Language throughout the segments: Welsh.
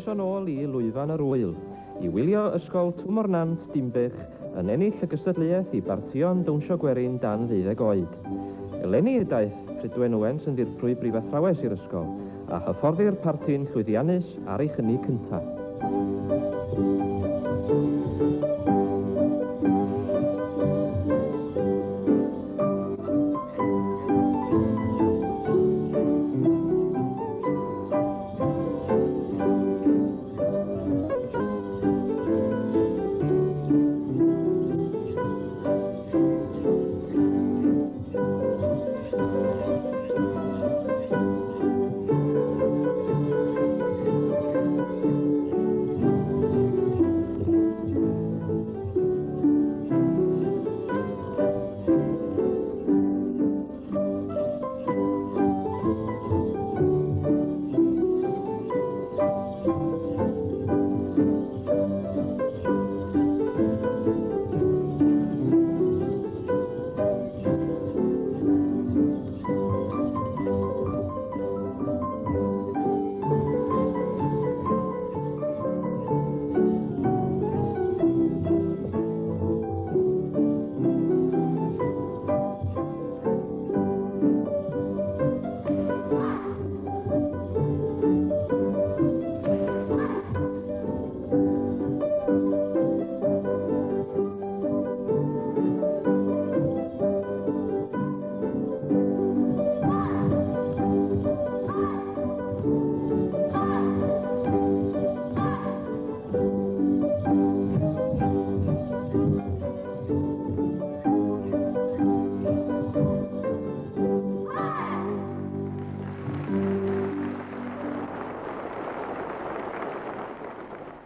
Croeso nôl i lwyfan yr ŵyl, i wylio Ysgol Twm o'r Nant, Dinbych, yn ennill y gystadleuaeth i bartïon dawnsio gwerin dan ddeuddeg oed. Eleni y daeth Prydwen Owens yn ddirprwy brifathrawes i'r ysgol, a hyfforddi'r parti'n llwyddiannus ar ei chynnig cyntaf.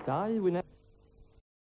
Dau wyneb.